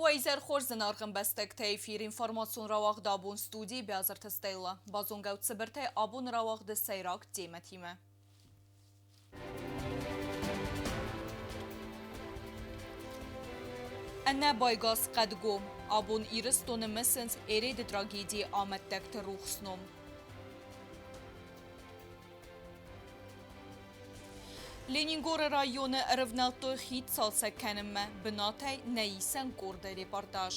Уӕ изӕр хорз, зынаргъ ӕмбӕстӕгтӕ! Эфир информацион рауагъд абон студийы Биазырты Стелла. Базонгӕ ут цыбыртӕй абоны рауагъды сӕйраг темӕтимӕ. Ӕнӕбайгас хъӕдгом. Абон Ирыстоны мысынц Ереды трагедийы амӕттӕгты рухс ном. Ленингоры районы ӕрывнӕлдтой хид цалцӕг кӕнынмӕ, бынатӕй нӕ исӕн къорды репортаж.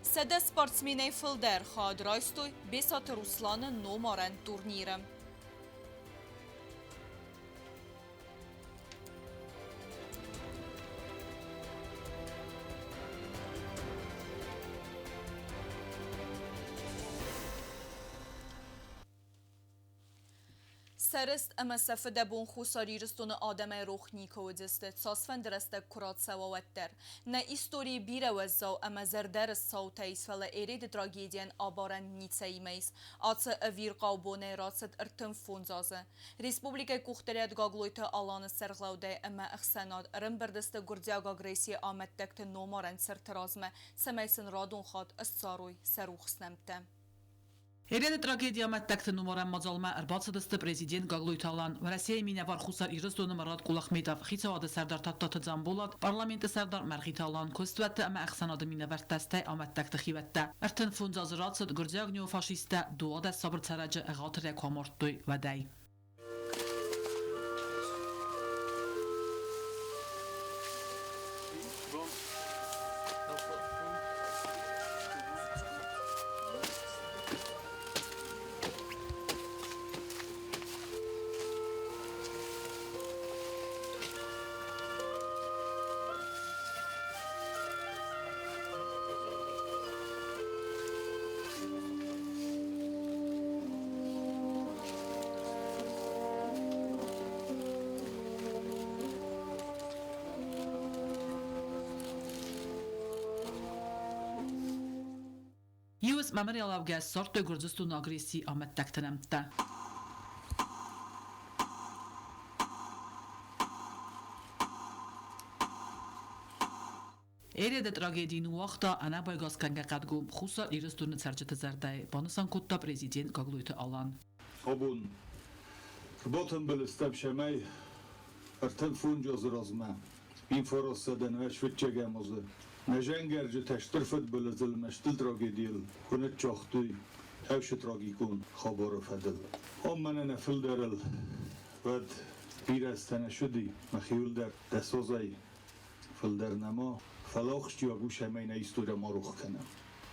100 спортсменӕй фылдӕр хайад райстой Бесаты Русланы номарӕн турниры. Сӕ рыст ӕмӕ сӕ фыдӕбон Хуссар Ирыстоны адӕмӕй рох никуы уыдысты, цасфӕнды рӕстӕг куы рацӕуа, уӕддӕр. Нӕ историйы бирӕ уӕззау ӕмӕ зӕрдӕрыст цаутӕ ис, фӕлӕ Ереды трагедийӕн абарӕн ницӕимӕ ис. Ацы ӕвирхъау бонӕй рацыд 35 азы. Республикӕйы къухдариуӕг Гаглойты Аланы сӕргълӕудӕй ӕмӕ ӕхсӕнад ӕрӕмбырд сты гуырдзиаг агрессийы амӕттӕгты номарӕн цырты размӕ, цӕмӕй сын радон хатт ссарой сӕ рухс нӕмттӕ. Ереды трагедийы амӕттӕгты номарӕн мадзалмӕ ӕрбацыдысты президент Гаглойты Алан, Уӕрӕсейы минӕвар Хуссар Ирыстоны Марат Кулахметов, хицауады сӕрдар Тадтаты Дзамболат, парламенты сӕрдар Мӕргъиты Алан, куыстуӕтты ӕмӕ ӕхсӕнады минӕвӕрттӕ, стӕй амӕттӕгты хиуӕттӕ. 35 азы рацыд, гуырдзиаг неофашисттӕ 12 сабыр цӕрӕджы ӕгъатырӕй куы амардтой, уӕдӕй. US Memorial ӕвгӕ ссардтой Гуырдзыстоны агрессийы амӕттӕгты нӕмттӕ. Ереды трагеди ныууагъта ӕнӕбайгасгӕнгӕ хъӕдгом Хуссар Ирыстоны цӕрджыты зӕрдӕйы, банысан кодта президент Гаглойты Алан. Абон ӕрбатымбыл стӕм цӕмӕй 35 азы размӕ 1901 фыццӕгӕм азы нӕ зӕнгӕрджытӕ стыр фыдбылызыл ӕмӕ стыр трагедийыл куы ныццагътой хӕфсы трагикон хабары фӕдыл. Ам мӕнӕ нӕ фылдӕрыл уӕд бирӕ азтӕ нӕ цыди, мӕхиуыл дӕр дӕ созӕй фылдӕр нӕма, фӕлӕ ахсджиаг у, цӕмӕй нӕ историйӕ ма рох кӕнӕм.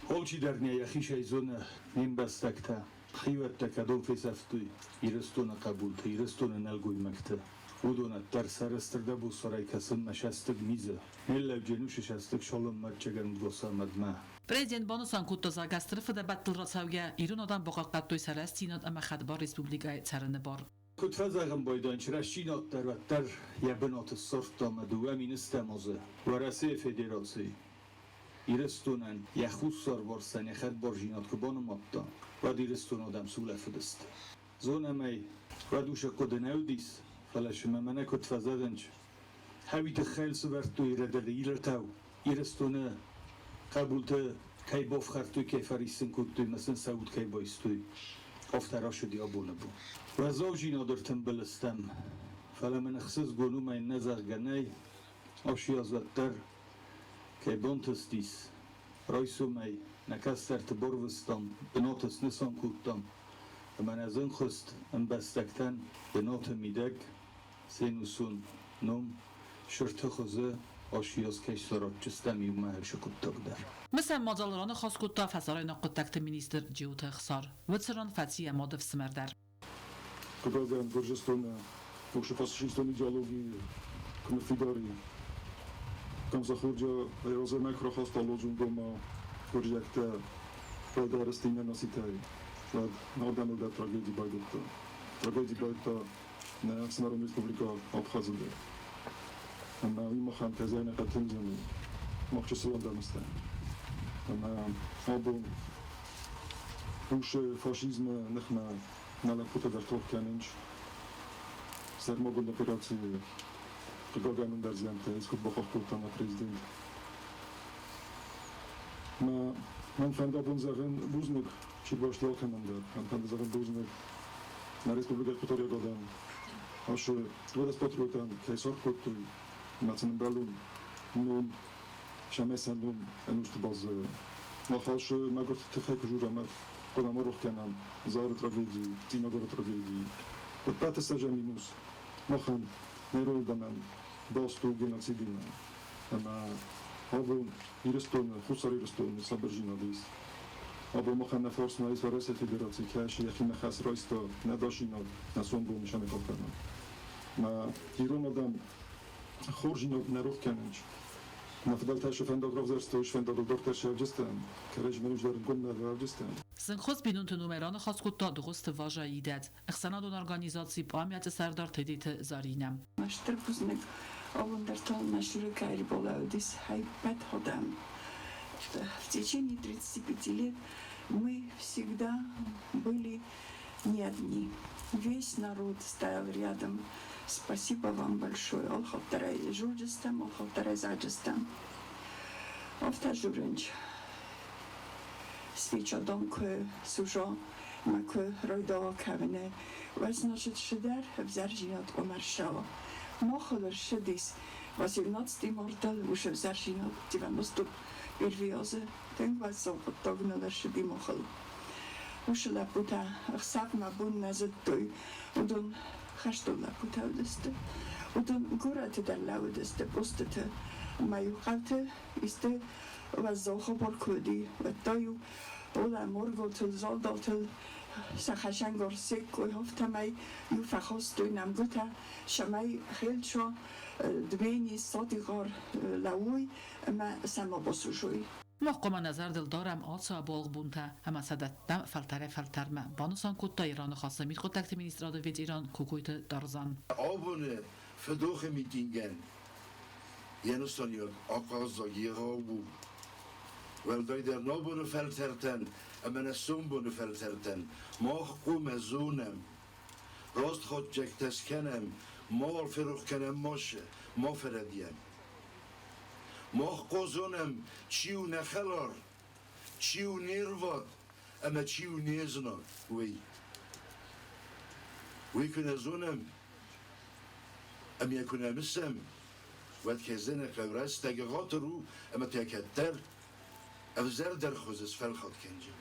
Алчидӕр нӕ йӕхицӕй зоны не мбӕстӕгтӕ, хиуӕттӕ кӕдон фесӕфтой Ирыстоны хъӕбулты, Ирыстоны нӕлгоймӕгты. Уыдон ӕддӕр сӕрыстыр дӕ буцсӕрӕй кӕсынмӕ сӕстыг мизы, ныллӕуджын усы сӕстыг солынмӕ чегӕнгосамадмӕ. Президент банысан кодта, зӕгъгӕ, стыр фыдӕбӕттыл рацӕугӕ ирон адӕм бахъахъхъӕдтой сӕ рӕстдзинад ӕмӕ хӕдбар республикӕйы цӕрыны бар. Куыд фӕзӕгъын байдайын, рӕстдзинад дӕр уӕддӕр йӕ бынаты ссардта ӕмӕ 2 000 азы Уӕрӕсейы Федерацийы Ирыстонӕн йӕ хуссарварсӕн йӕ хӕдбардзинад куы банымадта, уӕд Ирыстоны адӕм сулӕфыдысты. Зонӕм ӕй, уӕд усы хъуыды нӕ уыдис, фӕлӕ сымӕ мӕнӕ куыд фӕзӕгъынц, хӕуи тыххӕй сывӕрдтой Ирӕдӕры Ирӕтау Ирыстоны хъӕбулты кӕй бафхӕрдтой, кӕй фӕриссын кодтой ӕмӕ сын сӕ уд кӕй байстой, афтӕ рацыди абоны бон. Уӕззаудзинад ӕртымбыл стӕм, фӕлӕ мын ӕхсызгон уымӕй нӕ зӕгъгӕ нӕй, асиаз уӕддӕр кӕй бантыстис. Райсомӕй нӕ кӕстӕрты барвыстам, бынаты снысан кодтам, ӕмӕ нӕ зынгхуыст ӕмбӕстӕгтӕн бынаты мидӕг се нусон ном сырты хуызы асиаз кӕй саразджыстӕм иумӕ уыцы хъуыддаг дӕр. Мысӕн мадзалы раныхас кодта фӕсарӕйнаг хъуыддӕгты министр Джиоты Ӕхсар. Уыцы ран фӕци йӕ мады фсымӕр дӕр. Хъыгагӕн, Гуырдзыстоны уыцы фашистон идеологи куы ныффидар и, Гамсахурдиа разӕмӕ куы рахаста лозунгомӕ гуырдзиӕгтӕ уӕлдайрӕзты иннӕ нацитӕй, уӕд адӕмыл дӕр трагеди байдыдта. Трагеди байдыдта нӕ ӕфсымӕрон республикӕ Абхазы дӕр. Ӕмӕ уый махӕн кӕдзӕй нӕ хъӕтындзӕн у, мах чысыл адӕм стӕм. Ӕмӕ абон хъусы фашизмы ныхмӕ нӕ лӕппутӕ дӕр тох кӕнынц сӕрмагонд операцийы. Хъыгагӕн, ӕндӕр зиӕнттӕ искуыд бахахх кодта нӕ президент. Мӕ мӕн фӕнды абон зӕгъын бузныг сидбасты алкӕмӕн дӕр. Мӕн фӕнды зӕгъын бузныг нӕ республикӕйы хуториаг адӕм ацы 12 патриотӕн кӕй саргъ кодтой ӕмӕ сын ӕмбӕлон ном, сӕмӕ сӕ ном ӕнусты баззайа. Мах ацы мӕгуырты тыххӕй куы дзурӕм, хъуамӕ ма рох кӕнӕм Зары трагеди, Цъинагары трагеди. Ӕппӕты сӕзӕм минус махӕн нӕ ирон адӕмӕн баст у геноцидимӕ. Ӕмӕ абон Ирыстоны, Хуссар Ирыстоны сабырдзинад ис. Абон махӕн нӕ фарсмӕ ис Уӕрӕсейы Федераци, кӕцы йӕхимӕ хӕс райста нӕ ӕдасдзинад, нӕ сомбоны сӕнӕхъӕл кӕнын. Мӕ ирон адӕм хорздзинад нӕ рох кӕнынц. Нӕ фыдӕлтӕ цы фӕндаг равзӕрстой, цы фӕндагыл дарддӕр сӕвджыстӕм, кӕрӕдзимӕ ныфсдарынгонд нӕ равджыстӕм. Зынгхуыст бинонты номӕй раныхас кодта Дыгъуызты Важа идӕдз, ӕхсӕнадон организаци Память-ы сӕрдар Тедеты Заринӕ. Стыр бузныг абон дӕр та нӕ сюрыкӕй балӕудис ӕппӕт адӕм. В течение 35 лет мы всегда были не одни. Весь народ стоял рядом. Спасибо вам большое. Олхоттарай журджистам, олхоттарай заджистам. Афтӕ журынч. Свеча дом куы сужа, ма куы райдаа кӕвіне. Значит, шидер взержинат омаршава. Махалар шидис 18 марта уж взержинат 91 азы тынг уӕззау хъуыддаг ныл ӕрцыди махыл. Уыцы лӕппутӕ ӕхсӕв мӕ бон нӕ зыдтой. Уыдон хӕстон лӕппутӕ уыдысты. Уыдон горӕты дӕр лӕууыдысты постыты. Ӕмӕ-иу хъӕуты исты уӕззау хабар куы уыди, уӕд та-иу Ола морготыл, залдатыл сӕ хӕсӕнгарз се ккой, афтӕмӕй иу фӕхастой нӕмгуытӕ, цӕмӕй хӕлца Дмени, Сатихъар лӕууой ӕмӕ сӕ ма басусой. Мах хъуамӕ нӕ зӕрдыл дарӕм ацы ӕбуалгъ бонтӕ ӕмӕ сӕ дӕттӕм фӕлтӕрӕй-фӕлтӕрмӕ, банысан кодта Ираны Ныхасы мидхъуыддӕгты министрады ветеран Кокойты Тарзан. Абоны фыдохы митингӕн йӕ нысаниуӕг ахъаззаг егъау у. Уӕлдайдӕр нӕ абоны фӕлтӕртӕн ӕмӕ нӕ сомбоны фӕлтӕртӕн мах хъуамӕ зонӕм, раст хатдзӕгтӕ скӕнӕм, мауал ферох кӕнӕм машы, ма фӕрӕдийӕм. Мах хъуамӕ зонӕм, чи у нӕ хӕлар, чи у не рвад ӕмӕ чи у не знаг, уый. Уый куы нӕ зонӕм ӕмӕ йӕ куы нӕ мысӕм, уӕд кӕдзӕнӕ хъӕу рӕстӕг ӕгъатыр у ӕмӕ та кӕддӕр ӕвзӕрдӕр хуызы сфӕлхатт кӕнджын.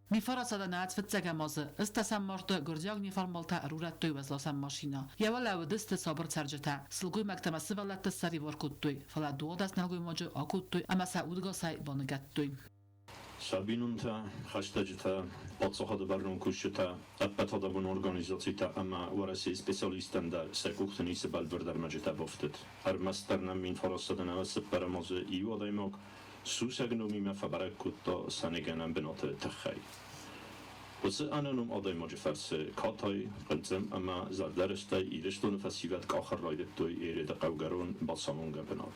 Мифарасада фыццӕгӕм азы ыстӕсӕм марты гуырдзиаг неформалтӕ ӕрурӕдтой уӕзласӕн машинӕ. Йӕ уӕлӕ уыдысты сабыр цӕрджытӕ. Сылгоймӕгтӕ ӕмӕ сывӕллӕтты ссӕрибар кодтой, фӕлӕ 12 нӕлгоймаджы акодтой ӕмӕ сӕ удгасӕй баныгӕдтой. Сӕ бинонтӕ, хӕстӕджытӕ, паддзахады бӕрнон кусджытӕ, ӕппӕтадӕмон организацитӕ ӕмӕ Уӕрӕсейы специалисттӕн дӕр сӕ къухты ницы бӕлвырд ӕрмӕджытӕ бафтыд. Ӕрмӕстдӕр нӕм 1994 азы иу адӕймаг сусӕг номимӕ фӕбӕрӕг кодта сӕ ныгӕнӕн бынаты тыххӕй. Уыцы ӕнӕном адӕймаджы фӕрцы катай, хъынцъым ӕмӕ зӕрдӕрыстӕй Ирыстоны фӕсивӕд къахыр райдыдтой Ереды хъӕугӕрон бацамонгӕ бынат.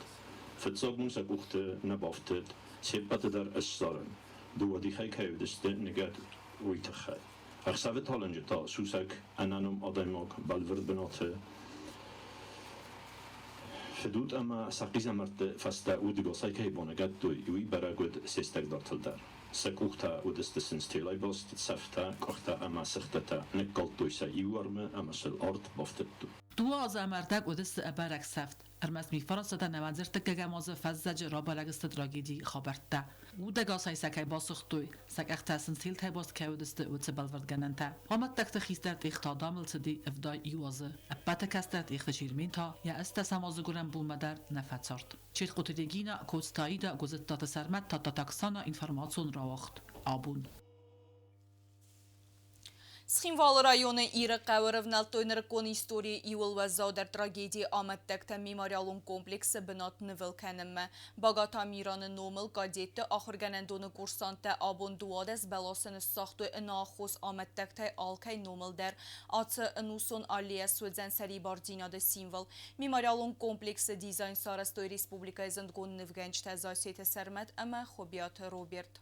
Фыццаг бон сӕ къухты нӕ бафтыд се ппӕты дӕр ссарын, дыууӕ дихӕй кӕй уыдысты ныгӕд, уый тыххӕй. Ӕхсӕвы талынджы та сусӕг ӕнӕном адӕймаг бӕлвырд бынаты фыдуд ӕмӕ сӕ хъизӕмӕртты фӕстӕ удыгасӕй кӕй баныгӕдтой, уый бӕрӕг уыд се стӕгдартыл дӕр. Сӕ къухтӕ уыдысты сындзтелӕй баст, цӕфтӕ, къуыхтӕ ӕмӕ сыхтытӕ ныккалдтой сӕ иу армы ӕмӕ сыл арт бафтыдтой. 2 азы ӕмӕ ӕрдӕг уыдысты ӕбӕрӕг сӕфт. Ӕрмӕст 1993 азы фӕззӕджы рабӕрӕг сты трагедийы хабӕрттӕ. Удӕгасӕй сӕ кӕй басыгътой, сӕ къӕхтӕ сындзтелтӕй баст кӕй уыдысты, уыцы бӕлвырдгӕнӕнтӕ. Амӕттӕгты хистӕр Тъехты Адамыл цыди 71 азы. Ӕппӕты кӕстӕр Тъехты Чермен та йӕ 80 азы гуырӕн бонмӕ дӕр нӕ фӕцард. Чертхъоты Регина, Коцты Аида, Гуызыттаты Сӕрмӕт, Тадтаты Оксана, информацион рауагъд. Абон. Цхинвалы районы Иры хъӕуы рывнӕлдтой нырыккон историйы иууыл уӕззаудӕр трагедийы амӕттӕгтӕ мемориалон комплексы бынат нывыл кӕнынмӕ. Багаты Амираны номыл кадетты ахуыргӕнӕндоны курсанттӕ абон 12 бӕласы ныссагътой ӕнӕаххос амӕттӕгтӕй алкӕй номыл дӕр. Ацы ӕнусон аллея суыдзӕн сӕрибардзинады символ. Мемориалон комплексы дизайн сарӕзтой республикӕйы зындгонд нывгӕнджытӕ Зассеты Сӕрмӕт ӕмӕ Хуыбиаты Роберт.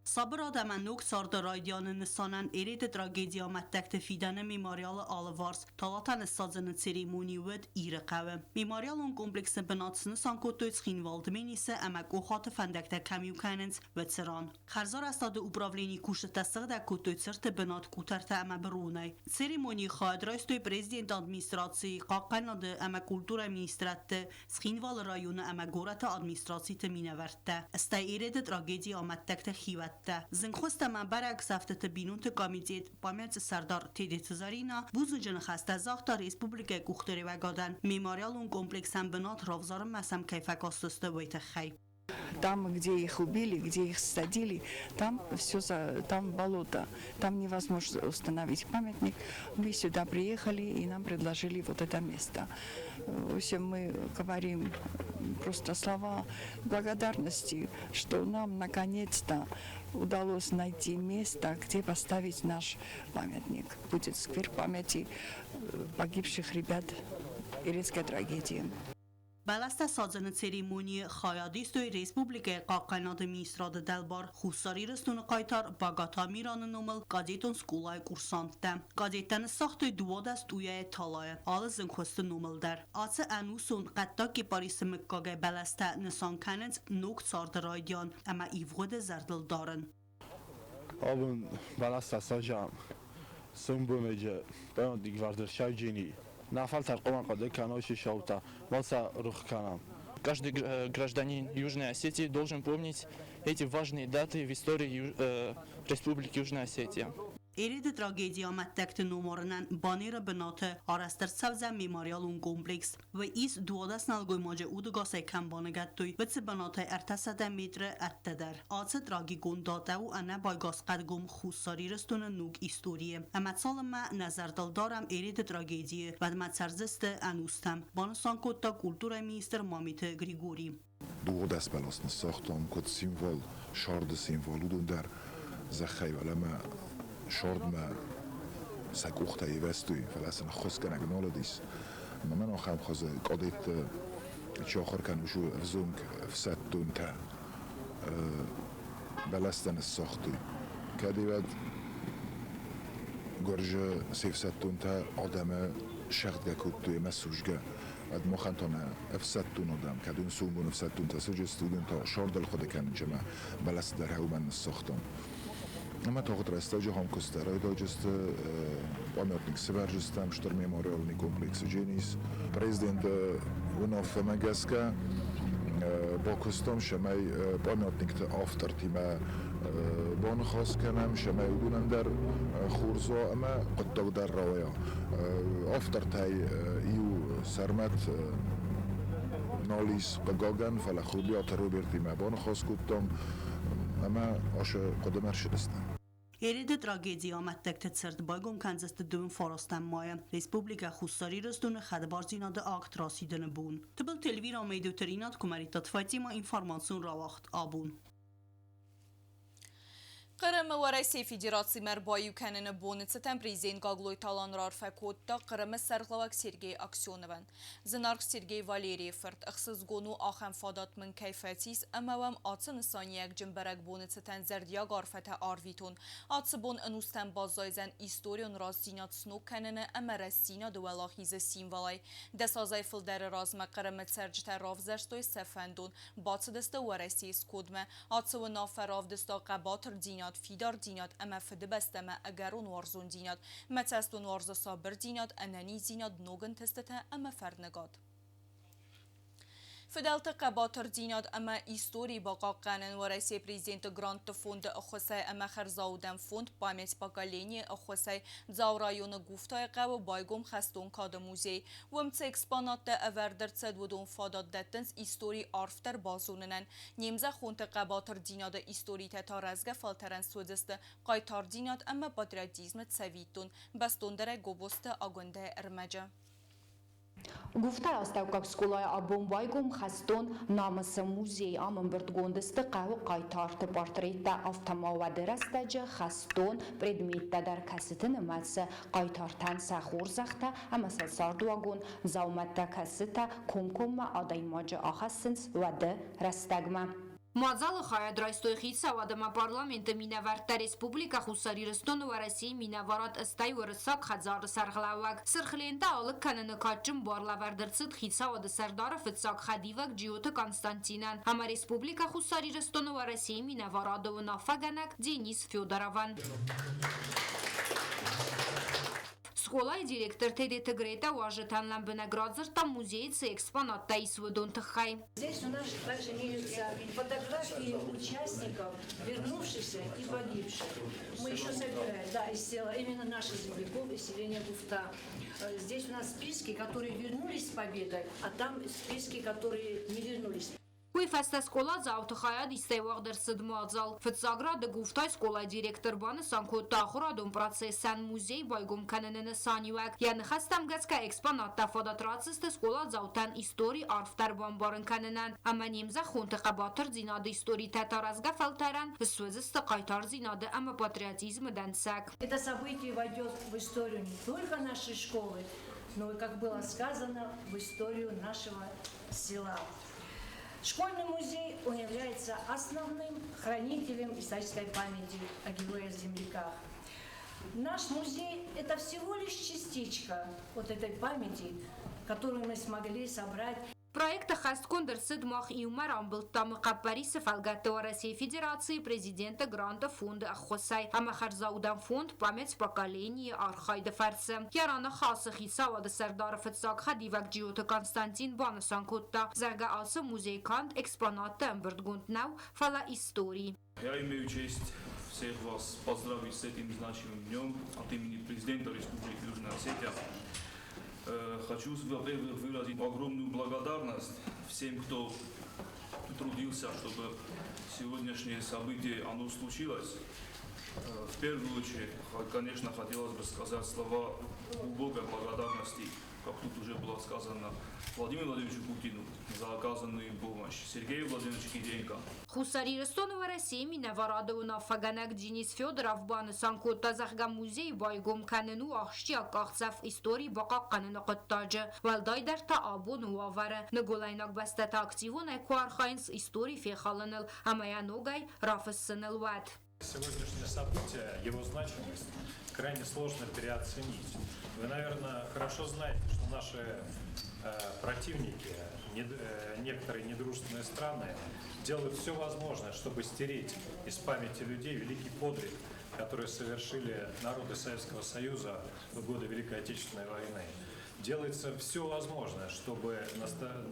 Сабырад ӕмӕ ног царды райдианы нысанӕн Эреды трагедийы амӕттӕгты фидӕны мемориалы алыварс талатӕ ныссадзыны церемони уыд Иры хъӕуы. Мемориалон комплексы бынат снысан кодтой Цхинвал-Дменисы ӕмӕ Къохаты фӕндӕгтӕ кӕм иу кӕнынц, уыцы ран. Хӕрзарӕзтады управленийы кусджытӕ сыгъдӕг кодтой цырты бынат къутӕртӕ ӕмӕ быронӕй. Церемонийы хайад райстой президенты администрацийы, хъахъхъӕнады ӕмӕ культурӕйы министрадты, Цхинвалы районы ӕмӕ горӕты администрациты минӕвӕрттӕ, стӕй Ереды трагедийы амӕттӕгты хиуӕттӕ. Зынгхуыстӕ ӕмӕ бӕрӕг сӕфтыты бинонты комитет Память-ы сӕрдар Тедеты Заринӕ бузныджы ныхӕстӕ загъта республикӕйы къухдариуӕгадӕн мемориалон комплексӕн бынат равзарынмӕ сӕм кӕй фӕкастысты, уый тыххӕй. Там, где их убили, где их ссадили, там все, там болото, там невозможно установить памятник. Мы сюда приехали, и нам предложили вот это место. В общем, мы говорим просто слова благодарности, что нам наконец-то удалось найти место, где поставить наш памятник. Будет сквер памяти погибших ребят Иретской трагедии. Бӕлӕстӕ садзыны церемонийы хайад истой республикӕйы хъахъхъӕнады министрады дӕлбар Хуссар Ирыстоны хъайтар Багаты Амираны номыл кадетон скъолайы курсанттӕ. Кадеттӕ ныссагътой 12 туйайы талайы алы зынгхуысты номыл дӕр. Ацы ӕнусон хъӕддаг кипарисы мыггагӕй бӕлӕстӕ нысан кӕнынц ног царды райдиан ӕмӕ ивгъуыды зӕрдыл дарын. Абон бӕлӕстӕ сажӕм сомбонӕджы памятник саджини. Нӕ фӕлтӕр хъуамӕ хъуыды кӕной се саутӕ, ма сӕ рох кӕнӕм. Каждый гражданин Южной Осетии должен помнить эти важные даты в истории Республики Южная Осетия. Ереды трагедийы амӕттӕгты номарынӕн Банеры бынаты арӕзт ӕрцӕудзӕн мемориалон комплекс. Уый ис 12 нӕлгоймаджы удыгасӕй кӕм баныгӕдтой, уыцы бынатӕй 300 метры ӕддӕдӕр. Ацы трагикон датӕ у ӕнӕбайгас хъӕдгом Хуссар Ирыстоны ног историйы. Ӕмӕ цалынмӕ нӕ зӕрдыл дарӕм Ереды трагедийы, уӕдмӕ цӕрдзысты ӕнустӕм, банысан кодта культурӕйы министр Мамиты Григори. 12 бӕлас ныссагътам, куыд символ, сӕрды символ, уыдон дӕр зӕххӕй уӕлӕмӕ сӕрдмӕ сӕ къухтӕ ивӕзтой, фӕлӕ сын ӕххуысгӕнӕг нал уыдис. Ӕмӕ мӕн ахӕм хуызы кадетты чи ахуыр кӕны, уыцы ӕвзонг ӕфсӕддонтӕ бӕлӕстӕ ныссагътой. Кӕд уӕд гуырзы се фсӕддонтӕ адӕмы сӕгъдгӕ кодтой ӕмӕ судзгӕ. Уӕд махӕн та нӕ ӕфсӕддон адӕм, кӕд уын сомбон ӕфсӕддонтӕ суджысты, уыдон та сӕрдыл хъуыды кӕнын ӕмӕ бӕлӕсты дӕр уымӕн ныссагътам. Ӕмӕ тагъд рӕстӕджы ахӕм куыстытӕ райдайдзысты, памятник сӕвӕрдзыстӕм стыр мемориалон комплексы Дженис. Президенты уынаффӕмӕ гӕсгӕ бакуыстам, цӕмӕй памятникты автортимӕ баныхас кӕнӕм, цӕмӕй уыдонӕн дӕр хорз уа ӕмӕ хъуыддаг дӕр рауайа. Автортӕй иу Сӕрмӕт нал ис, хъыгагӕн, фӕлӕ Хуыбиаты Робертимӕ баныхас кодтам ӕмӕ ацы хъуыдымӕ ӕрцыдыстӕм. Ереды трагедийы амӕттӕгты цырт байгом кӕндзысты 29 майы Республикӕ Хуссар Ирыстоны хӕдбардзинады акт расидыны бон. Тыбылты Эльвира, Медиуты Ринат, Куымӕридтаты Фатима, информацион рауагъд абон. Хъырымы Уӕрӕсейы Федерацимӕ ӕрбаиу кӕныны боны цытӕн президент Гаглойты Алан раарфӕ кодта Хъырымы сӕргълӕууӕг Сергей Аксеновӕн. Зынаргъ Сергей Валерийы фырт, ӕхсызгон у ахӕм фадат мын кӕй фӕцис ӕмӕ уӕм ацы нысаниуӕгджын бӕрӕгбоны цытӕн зӕрдиаг арфӕтӕ арвитон. Ацы бон ӕнустӕм баззайдзӕн историон рӕстдзинад сног кӕныны ӕмӕ рӕстдзинады уӕлахизы символӕй. Дӕс азӕй фылдӕры размӕ Хъырымы цӕрджытӕ равзӕрстой сӕ фӕндон, бацыдысты Уӕрӕсейы скодмӕ. Ацы уынаффӕ равдыста хъӕбатырдзинад, фидардзинад ӕмӕ Фыдыбӕстӕмӕ ӕгӕрон уарзондзинад. Мӕ цӕст уын уарзы сабырдзинад, ӕнӕниздзинад, ног ӕнтыстытӕ ӕмӕ фӕрныгад. Фыдӕлты хъӕбатырдзинад ӕмӕ истори бахъахъхъӕнын Уӕрӕсейы президенты грантты фонды ӕххуысӕй ӕмӕ хӕрзаудӕн фонд «Память поколения» ӕххуысӕй Дзауы районы Гуфтайы хъӕуы байгом хӕстон кады музей. Уым цы экспонаттӕ ӕвӕрд ӕрцыд, уыдон фадат дӕттынц истори арфдӕр базонынӕн. Не мзӕххонты хъӕбатырдзинады историтӕ та рӕзгӕ фӕлтӕрӕн суыдзысты хъайтардзинад ӕмӕ патриотизмы цӕвиттон, бӕстондӕрӕй Гобозты Агуындӕйы ӕрмӕджы. Гуфтайы астӕуккаг скъолайы абон байгом хӕстон намысы музей. Ам ӕмбырдгонд сты хъӕуы хъайтарты портреттӕ, афтӕ ма уӕды рӕстӕджы хӕстон предметтӕ дӕр, кӕцыты нымӕцы хъайтартӕн сӕ хорзӕхтӕ ӕмӕ сӕ цардуагон дзаумӕттӕ, кӕцытӕ комкоммӕ адӕймаджы ахӕссынц уӕды рӕстӕгмӕ. Мадзалы хайад райстой хицауад ӕмӕ парламенты минӕвӕрттӕ Республикӕ Хуссар Ирыстоны Уӕрӕсейы минӕварад стӕй Уырыссаг хӕдзары сӕргълӕууӕг. Сырх лентӕ алыг кӕныны кадджын бар лӕвӕрд ӕрцыд хицауады сӕрдары фыццаг хӕдивӕг Джиоты Константинӕн ӕмӕ Республикӕ Хуссар Ирыстоны Уӕрӕсейы минӕварады уынаффӕгӕнӕг Денис Федоровӕн. Скъолайы директор Тедеты Гретӕ уазджытӕн лӕмбынӕг радзырдта музейы цы экспонаттӕ ис, уыдон тыххӕй. Здесь у нас также имеются фотографии участников, вернувшихся и погибших. Мы еще собираем, да, из села, именно наших земляков из селения Гуфта. Здесь у нас списки, которые вернулись с победой, а там списки, которые не вернулись. Уый фӕстӕ скъоладзауты хайадистӕй уагъд ӕрцыд мадзал. Фыццаг рады Гуфтайы скъолайы директор банысан кодта ахуырадон процессӕн музей байгом кӕныны нысаниуӕг. Йӕ ныхӕстӕм гӕсгӕ экспонаттӕ фадат ратдзысты скъоладзаутӕн истори арфдӕр бамбарын кӕнынӕн ӕмӕ не мзӕххонты хъӕбатырдзинады историтӕ та рӕзгӕ фӕлтӕрӕн суыдзысты хъайтардзинады ӕмӕ патриотизмы дӕнцӕг. Это событие войдет в историю не только нашей школы, но и, как было сказано, в историю нашего села. Школьный музей, он является основным хранителем исторической памяти о героях-земляках. Наш музей – это всего лишь частичка вот этой памяти, которую мы смогли собрать. Проект ӕххӕстгонд ӕрцыд мах иумӕ рамбылдтам хъӕппӕрисы фӕлгӕтты Уӕрӕсейы Федерацийы Президенты гранты фонды ӕххуысӕй ӕмӕ хӕрзаудӕн фонд Память поколений-йы архайды фӕрцы. Йӕ раныхасы хицауады сӕрдары фыццаг хӕдивӕг Джиоты Константин банысан кодта, зӕгъгӕ, ацы музей канд экспонатты ӕмбырдгонд нӕу, фӕлӕ истори. Я имею честь всех вас поздравить с этим значимым днем от имени президента Республики Южная Осетия. Хочу, во-первых, выразить огромную благодарность всем, кто трудился, чтобы сегодняшнее событие оно случилось. В первую очередь, конечно, хотелось бы сказать слова глубокой благодарности, как тут уже было сказано, Владимиру Владимировичу Путину за оказанную им помощь, Сергею Владимировичу Кириенко. Хуссар Ирыстоны Уӕрӕсейы минӕварады уынаффӕгӕнӕг Денис Федоров банысан кодта, зӕгъгӕ, музей байгом кӕнын у ахсджиаг къахдзӕф истори бахъахъхъӕныны хъуыддаджы, уӕлдайдӕр та абоны уавӕры. Ныгуылӕйнаг бӕстӕтӕ активонӕй куы архайынц истори фехалыныл ӕмӕ йӕ ногӕй рафыссыныл, уӕд. Сегодняшнее событие, его значимость крайне сложно переоценить. Вы, наверное, хорошо знаете, что наши противники, некоторые недружественные страны, делают все возможное, чтобы стереть из памяти людей великий подвиг, который совершили народы Советского Союза в годы Великой Отечественной войны. Делается все возможное, чтобы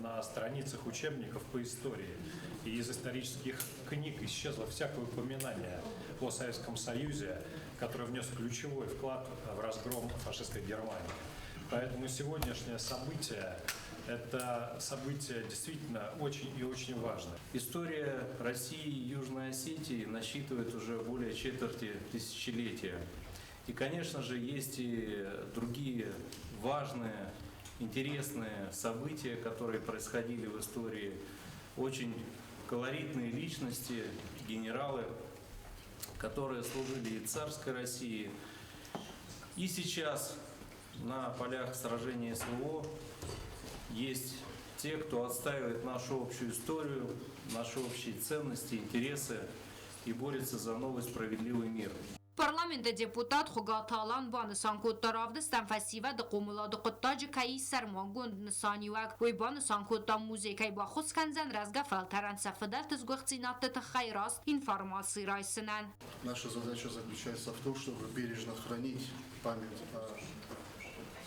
на страницах учебников по истории и из исторических книг исчезло всякое упоминание о Советском Союзе, который внес ключевой вклад в разгром фашистской Германии. Поэтому сегодняшнее событие – это событие действительно очень и очень важное. История России и Южной Осетии насчитывает уже более четверти тысячелетия. И, конечно же, есть и другие важные, интересные события, которые происходили в истории. Очень колоритные личности, генералы, которые служили и царской России. И сейчас на полях сражения СВО есть те, кто отстаивает нашу общую историю, наши общие ценности, интересы и борется за новый справедливый мир. Парламенты депутат Хуыгаты Алан банысан кодта, равдыстӕн фӕсивӕды хъомылады хъуыддаджы кӕй ис сӕрмагонд нысаниуӕг. Уый банысан кодта, музей кӕй баххуыс кӕндзӕн рӕзгӕ фӕлтӕрӕн сӕ фыдӕлты сгуыхтдзинӕдты тыххӕй раст информаци райсынӕн. Наша задача заключается в том, чтобы бережно хранить память о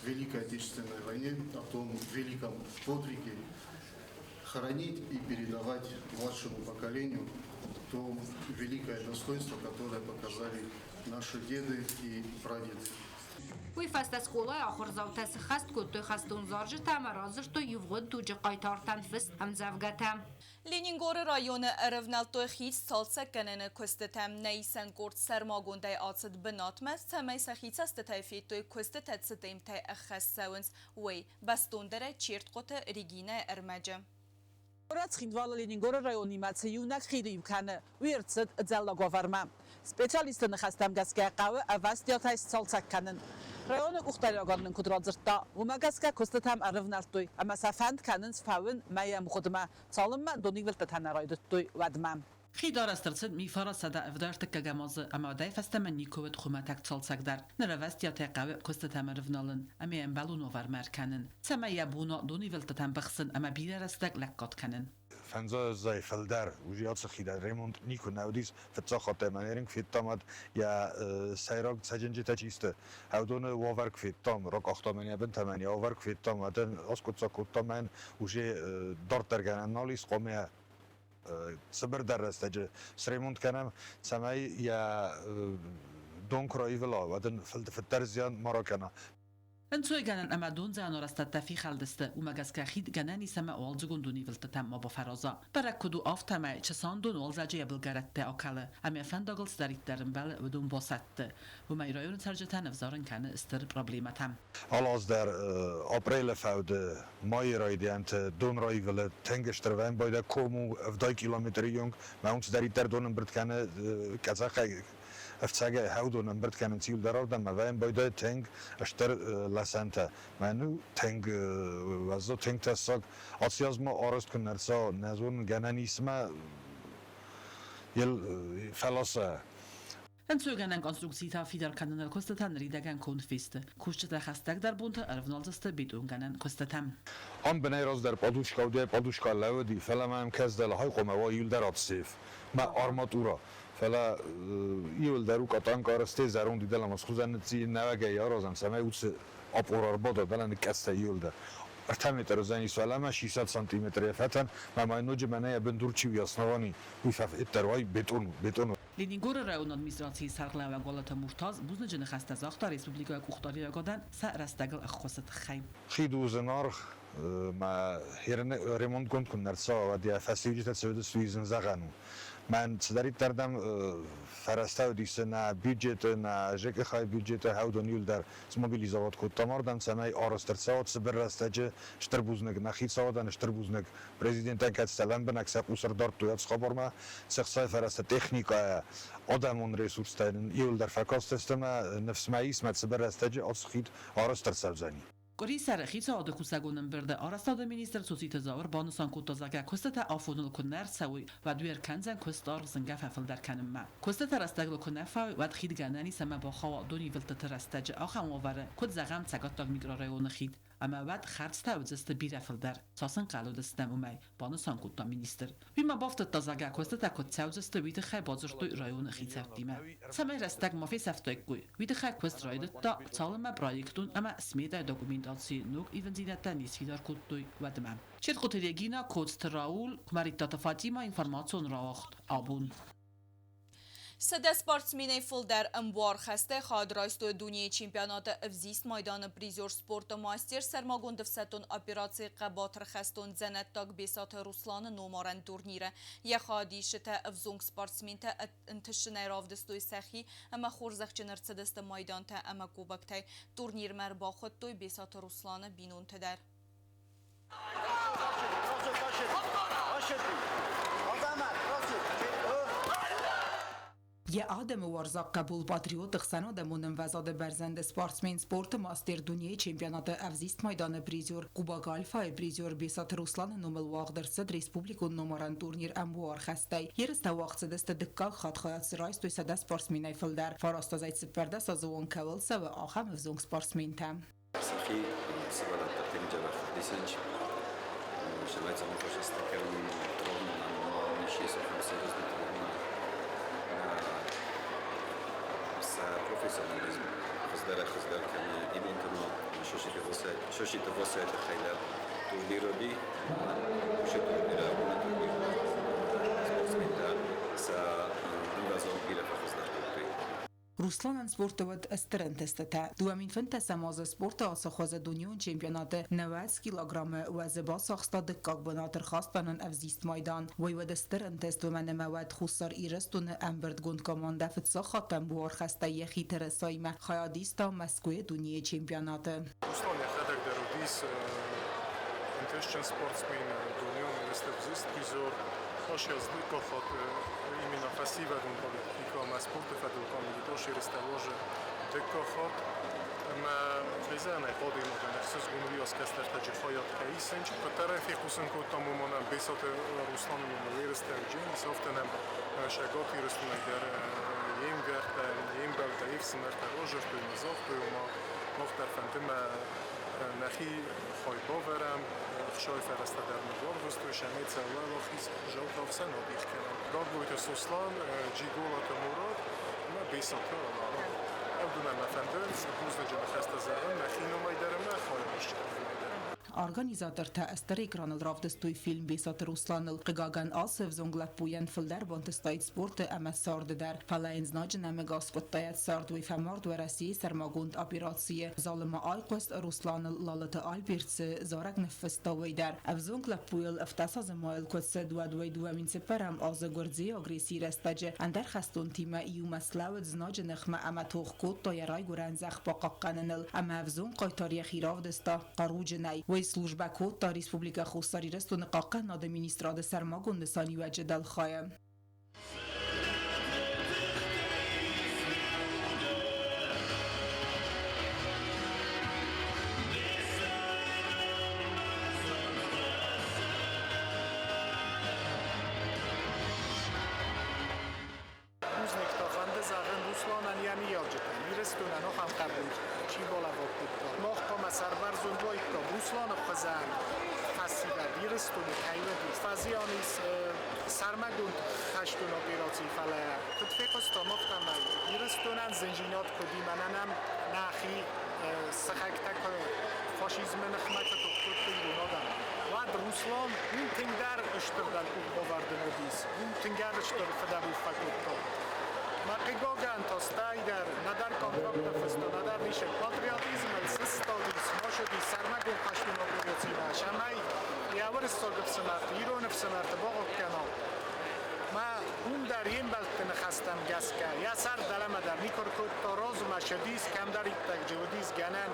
Великой Отечественной войне, о том великом подвиге, хранить и передавать младшему поколению то великое достоинство, которое показали наши деды и прадеды. Уый фӕстӕ скъолайы ахуырдзаутӕ сыххӕст кодтой хӕстон зарджытӕ ӕмӕ радзырдтой ивгъуыд дуджы хъайтартӕн фыст ӕмдзӕвгӕтӕ. Ленингоры районы ӕрӕвнӕлдтой хид цалцӕггӕнӕны куыстытӕм. Нӕ исӕн къорд сӕрмагондӕй ацыд бынатмӕ, цӕмӕй сӕхи цӕстытӕй федтой куыстытӕ цы темптӕй ӕххӕст цӕуынц, уый. Бӕстондӕрӕй Чертхъоты Регинӕйы ӕрмӕджы. Горӕт Цхинвалы Ленингоры районимӕ цы иунӕг хид иу кӕны, уый ӕрцыд ӕдзӕллаг уавӕрмӕ. Специалистты ныхӕстӕм гӕсгӕ хъӕуы ӕвӕстиатӕй сцалцӕг кӕнын. Районы къухдариуӕгад нын куыд радзырдта, уымӕ гӕсгӕ куыстытӕм ӕрывнӕлдтой ӕмӕ сӕ фӕнд кӕнынц фӕуын мӕйы ӕмгъуыдмӕ, цалынмӕ донивылдтытӕ нӕ райдыдтой, уӕдмӕ. Хид арӕзт ӕрцыд мифара 173-ӕм азы ӕмӕ уӕдӕй фӕстӕмӕ никуы уыд хуымӕтӕг цалцӕг дӕр. Ныр ӕвӕстиатӕй хъӕуы куыстытӕм ӕрывналын ӕмӕ йӕ ӕмбӕлон уавӕрмӕ ӕркӕнын, цӕмӕй йӕ бон уа донивылдтытӕм быхсын ӕмӕ бирӕ рӕстӕг лӕггад кӕнын. Фӕндзайӕй фылдӕр уже ацы хидӕн ремонт никуы нӕ уыдис. Фыццаг хатт ӕй мӕнӕ федтам, уӕд йӕ сӕйраг цӕджынджытӕ чи сты, уыдоны уавӕр куы федтам, ракъахтам ын йӕ бынтӕ ӕмӕ йӕ уавӕр куы федтам, уӕд ын аскъуыддзаг кодтам, мӕн уже дарддӕр гӕнӕн нал ис, хъуамӕ цыбырдӕр рӕстӕджы сремонт кӕнӕм, цӕмӕй йӕ дон куы раивыла, уӕд ын фыддӕр зиан ма ракӕна. Ӕнцойгӕнӕн ӕмӕ дондзӕуӕн арӕзтӕдтӕ фехӕлдысты, уымӕ гӕсгӕ хид гӕнӕн ис ӕмӕ уалдзыгон донивылдтытӕм ма бафӕраза. Бӕрӕг куыд у, афтӕмӕй Чысандон уалдзӕджы йӕ былгӕрӕттӕ акӕлы, ӕмӕ фӕндагыл цыдӕриддӕр ӕмбӕлы, уыдон басӕтты. Уымӕй районы цӕрджытӕн ӕвзарын кӕны стыр проблемӕтӕ. Алы аз дӕр апрелы фӕуды майы райдианты дон раивылы тынг стыр вӕмбайдӕ ком у 70 километры онг. Мӕ уым цыдӕриддӕр дон ӕмбырд кӕны къӕдзӕхӕй ӕфцӕгӕй хӕудон ӕмбырд кӕнынц иуылдӕр ардӕм ӕмӕ байдайы тынг стыр лӕсӕнтӕ. Мӕн у тынг уӕззау, тынг тӕссаг. Ацы аз ма арӕзт куы нӕ рцӕуа, нӕ зонын, гӕнӕн ис ӕмӕ йыл фӕласа. Ӕнцойгӕнӕн конструкцитӕ фидар кӕныныл куыстытӕ ныридӕгӕн конд фесты. Кусджытӕ хӕстӕгдӕр бонты ӕрывналдзысты бетонгӕнӕн куыстытӕм. Ам бынӕй раздӕр подушка уыди, подушка лӕууыди, фӕлӕ мӕм кӕсдӕл хайхъомӕ уа иуылдӕр атсеф. Мӕ арматура. Фӕлӕ иуылдӕр у катанкарысте зӕронд дӕлӕмӕ схуызӕн ныцци нӕуӕгӕй аразӕм, цӕмӕй уыцы апъор ӕрбада, дӕлӕ ныккӕстӕ иуылдӕр. 3 метры уыдзӕнис уӕлӕмӕ, 60 сантиметры йӕ фӕтӕн, мӕ ма ноджы мӕнӕ йӕ бындур чи у основани, уый фӕфыддӕр уай бетон, бетон. Ленингоры районы администрацийы сӕргълӕууӕг Уалыты Муртаз бузныджы ныхӕстӕ загъта республикӕйы къухдариуӕгадӕн сӕ рӕстӕгыл ӕххуысы тыххӕй. Хид у зынаргъ, мӕ ремонтгонд куы нӕ рцӕуа, уӕд йӕ фӕстиуджытӕ цы уыдысты, уый зын зӕгъӕн у. Мӕн цыдӕриддӕр дӕм фӕрӕзтӕ уыдис нӕ бюджеты, нӕ ЖКХ-йы бюджеты, уыдон иуылдӕр смобилизовать кодтам ардӕм, цӕмӕй арӕзт ӕрцӕуа цыбыр рӕстӕджы. Стыр бузныг нӕ хицауадӕн, стыр бузныг президентӕн, кӕд сӕ лӕмбынӕг сӕ хъус ӕрдардтой ацы хабармӕ, се хцайы фӕрӕзтӕ техникӕйӕ, адӕмон ресурстӕ нын иуылдӕр фӕкастысты ӕмӕ ныфс мӕ ис, мӕ цыбыр рӕстӕджы ацы хид арӕзт ӕрцӕудзӕни. Къуырисӕры хицауады кусӕгон ӕмбырды арӕзтады министр Цоциты Зауыр банысан кодта, зӕгъгӕ, куыстытӕ афоныл куы нӕ ӕрцӕуой, уӕд уый ӕркӕндзӕн куыст аргъ зынгӕ фӕфылдӕр кӕнынмӕ. Куыстытӕ рӕстӕгыл куы нӕ фӕуой, уӕд хид гӕнӕн ис ӕмӕ бахауа донивылдтыты рӕстӕджы ахӕм уавӕры, куыд зӕгъӕм, Цӕгаттаг микрорайоны хид. Ӕмӕ уӕд хӕрдзтӕ уыдзысты бирӕ фылдӕр, цас ӕнхъӕл уыдыстӕм, уымӕй, банысан кодта министр. Уый ма бафтыдта, зӕгъгӕ, куыстытӕ куыд цӕудзысты, уый тыххӕй бадзырдтой районы хицӕуттимӕ. Цӕмӕй рӕстӕг ма фесӕфтаиккой, уый тыххӕй куыст райдыдта, цалынмӕ проектон ӕмӕ сметӕйы документацийы ног ивындзинӕдтӕ не сфидар кодтой, уӕдмӕ. Четкъуты Регина, Коцты Рауль, Куымӕридтаты Фатимӕ, информацион рауагъд абон. 100 спортсменӕй фылдӕр ӕмбуар хӕстӕй хайад райстой дунейы чемпионаты ӕвзист майданы призер спорты мастер сӕрмагонд ӕфсӕддон операцийы хъӕбатыр хӕстон дзӕнӕттаг Бесаты Русланы номарӕн турниры. Йӕ хайадисджытӕ ӕвзонг спортсментӕ ӕнтыстджынӕй равдыстой сӕхи ӕмӕ хорзӕхджын ӕрцыдысты майдантӕ ӕмӕ кубоктӕй. Турнирмӕ ӕрбахуыдтой Бесаты Русланы бинонты дӕр. Йӕ адӕмы уарзаг хъӕбул патриоты ӕхсӕнадӕмон ӕмвӕзады бӕрзӕнды спортсмен, спорты мастер, дунейы чемпионаты ӕвзист майданы призер, Кубок Альфа-йы призер Бесаты Русланы номыл уагъд ӕрцыд республикон номарӕн турнир ӕмбуар хӕстӕй. Ерыстӕ уагъд цыдысты дыккаг хатт, хайад дзы райстой 100 спортсменӕй фылдӕр. 914 азы онг кӕуыл цӕуы, ахӕм ӕвзонг спортсментӕ. Сӕхи сывӕллӕттӕ тынг дзӕбӕх ӕвдисынц. Сывӕллӕттӕн хочется кӕнын сӕ профессионализм хуыздӕрӕй-хуыздӕр кӕны. Ибонты ма Шошиты Восайы тыххӕй дӕр турнир уыди. Уыцы турниры абоны турнир спортсментӕ сӕ ӕмвӕзад бирӕ фӕхуыздӕр кодтой. Русланӕн спорты уыд стыр ӕнтыстытӕ. 2015 азы спорты ацы хуызы дунеон чемпионаты 90 килограммы уӕзы бацахста дыккаг бынат, ӕрхаста нын ӕвзист майдан. Уый уыд стыр ӕнтыст, уымӕн ӕмӕ уӕд Хуссар Ирыстоны ӕмбырдгонд командӕ фыццаг хатт ӕмбуар хӕстӕй йӕхи тырысаимӕ хайад иста Мӕскуыйы дунейы чемпионаты. Руслан йӕхӕдӕг дӕр уыдис ӕнтыстджын спортсмен, дунеон ерысты ӕвзист призер. Аш дыккаг хатт именно фӕсивӕдон политикӕ ӕмӕ спорты фӕдыл комитет аш ерыстӕ уазы дыккаг хатт. Ӕмӕ кӕй адӕймагӕн ӕхсызгон уыйас кӕстӕртӕджы хайад кӕй исынч. Куыддӕр фехъусын кодтам, уымӕн Бесаты Русланы номыл ерыстӕ уыдзӕнис, афтӕ нӕм Цӕгат Ирыстонӕй дӕр йе мгӕрттӕ, йе мбӕлттӕ, йе фсымӕртӕ разырдтой ӕмӕ загътой, ома мах дӕр фӕнды мӕ нӕхи хай бавӕрӕм, ӕхсай фӕрӕзтӕ дӕр ныввӕрдтой, сӕмӕй сӕ уӕлахиз зӕлтӕхсӕн адих кӕнӕм. Гаглойты Сослан, Джиголаты Мурат ӕмӕ Бесаты Алан. Ӕвдунӕн мӕ фӕнды бузныджы ныхӕстӕ зӕгъын мӕхи номӕй дӕр ӕмӕ хайадисджыты номӕй дӕр. Организатортӕ стыр экраныл равдыстой фильм Бесаты Русланыл. Хъыгагӕн, ацы ӕвзонг лӕппуйӕн фылдӕр бантыстаид спорты ӕмӕ царды дӕр. Фӕлӕ йын знаджы нӕмыг аскъуыдта йӕ цард, уый фӕмард Уӕрӕсейы сӕрмагонд операцийы. Залы ма айхъуыст Русланыл Лалыты Альберт цы зарӕг ныффыста, уый дӕр. Ӕвзонг лӕппуйыл 70 азы майыл куы цыд, уӕд уый 2004 азы гуырдзыйы агрессийы рӕстӕджы ӕндӕр хӕстонтимӕ иумӕ слӕууыд знаджы ныхмӕ ӕмӕ тох кодта йӕ райгуырӕн зӕхх бахъахъхъӕныныл. Ӕмӕ ӕвзонг хъайтар йӕхи равдыста хъаруджынӕй. Уый службӕ кодта Республикӕ Хуссар Ирыстоны Хъахъхъӕнынады министрады сӕрмагонд нысаниуӕджы дӕлхайы. Бузныг та фӕнды зӕгъын Русланӕн йӕ ныййарджытӕн, Ирыстонӕн ахӕм хъӕбул чи балӕвар кодта. Мах хъуамӕ сӕрбӕрзонд уаиккам Русланы хуызӕн фӕсивӕд Ирыстоны кӕй уыди. Фӕзиан ис сӕрмагонд хӕстон операци, фӕлӕ куыд фехъуыстам, афтӕмӕй Ирыстонӕн зындзинад куыд и, мӕнӕ нӕм нӕхи сыхӕгтӕ куы фашизмы ныхмӕ куы тох кодтой ирон адӕм, уӕд Руслан уым тынгдӕр стырдӕр къухбавӕрд ын уыдис, уым тынгдӕр стыр фыдӕбон фӕкодта. Мӕ хъыгагӕн та стӕй дӕр нӕдӕр контракттӕ фыста, нӕдӕр ницы. Патриотизмыл сыстадис, масыдис сӕрмагонд хӕстон операцимӕ, цӕмӕй йӕ уырыссаг ӕфсымӕрты, ирон ӕфсымӕрты бахъуыд кӕна. Мӕ уым дӕр йе мбӕлтты ныхӕстӕм гӕсгӕ йӕ сӕр дӕлӕмӕ дӕр никуы ркодта, размӕ цыдис, кӕмдӕриддӕр уыдис гӕнӕн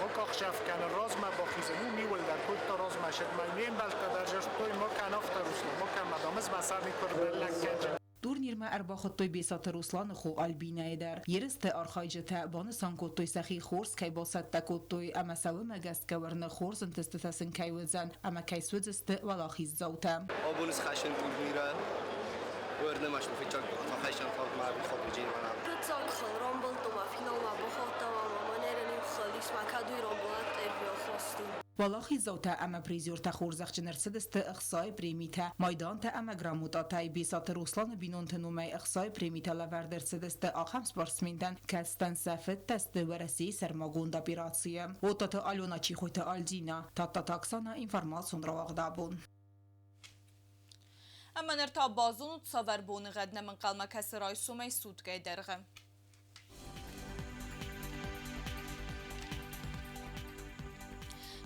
окъахсӕв кӕнын, размӕ бахизын, уым иууылдӕр кодта размӕ цыд. Мӕ не мбӕлттӕ дӕр зыдтой, ма кӕн афтӕ, Руслан, ма кӕн, мадам, ӕз мӕ сӕр никуы рныллӕг кӕнджын. Турнирмӕ ӕрбахуыдтой Бесаты Русланы хо Альбинӕйы дӕр. Ерысты архайджытӕ банысан кодтой, сӕхи хорз кӕй бацӕттӕ кодтой ӕмӕ сӕ уымӕ гӕсгӕ уырны, хорз ӕнтыстытӕ сын кӕй уыдзӕн ӕмӕ кӕй суыдзысты уӕлахиздзаутӕ. Абон схӕссӕн турниры уырны мӕ фыццаг фӕхӕссӕн фӕлмӕ фӕбуджин. Фыццаг хыл рамбылдтон ӕмӕ финалмӕ бахаудтам ӕмӕ мӕнӕн иу хыл ис мӕ кӕд уый рамбылат ӕрвылхосты. Уӕлахиздзаутӕ ӕмӕ призертӕ хорзӕхджын ӕрцыдысты ӕхцайы премитӕ, майдантӕ ӕмӕ грамотатӕй. Бесаты Русланы бинонты номӕй ӕхцайы премитӕ лӕвӕрд ӕрцыдысты ахӕм спортсментӕн, кӕцытӕн сӕ фыдтӕ сты Уӕрӕсейы сӕрмагонд операцийы. Оттаты Алена, Чихойты Альдина, Тадтаты Оксана, информацион рауагъд абон. Ӕмӕ ныр та базонут, цавӕр боныгъӕд нӕм ӕнхъӕлмӕ кӕсы райсомӕй суткӕйы дӕргъы.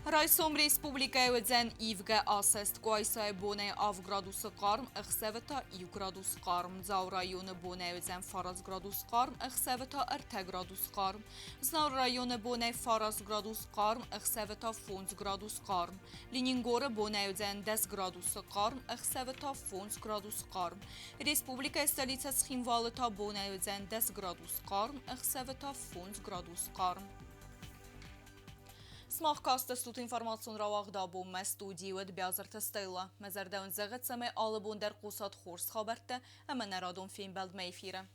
Райсом республикӕйы уыдзӕн ивгӕ асӕст Къуайсайы бонӕй 7 градусы хъарм, ӕхсӕвы та 1 градус хъарм. Дзауы районы бонӕй уыдзӕн 9 градус хъарм, ӕхсӕвы та 3 градус хъарм. Знауыр районы бонӕй 9 градус хъарм, ӕхсӕвы та 5 градус хъарм. Ленингоры бонӕй уыдзӕн 10 градусы хъарм, ӕхсӕвы та 5 градус хъарм. Республикӕйы столицӕ Цхинвалы та бонӕй уыдзӕн 10 градус хъарм, ӕхсӕвы та 5 градус хъарм. Сымах кастыстут информацион рауагъд абонмӕ студийы уыд Биазырты Стелла. Мӕ зӕрдӕ уын зӕгъы, цӕмӕй алы бон дӕр хъусат хорз хабӕрттӕ ӕмӕ нӕ радон фембӕлдмӕ эфиры.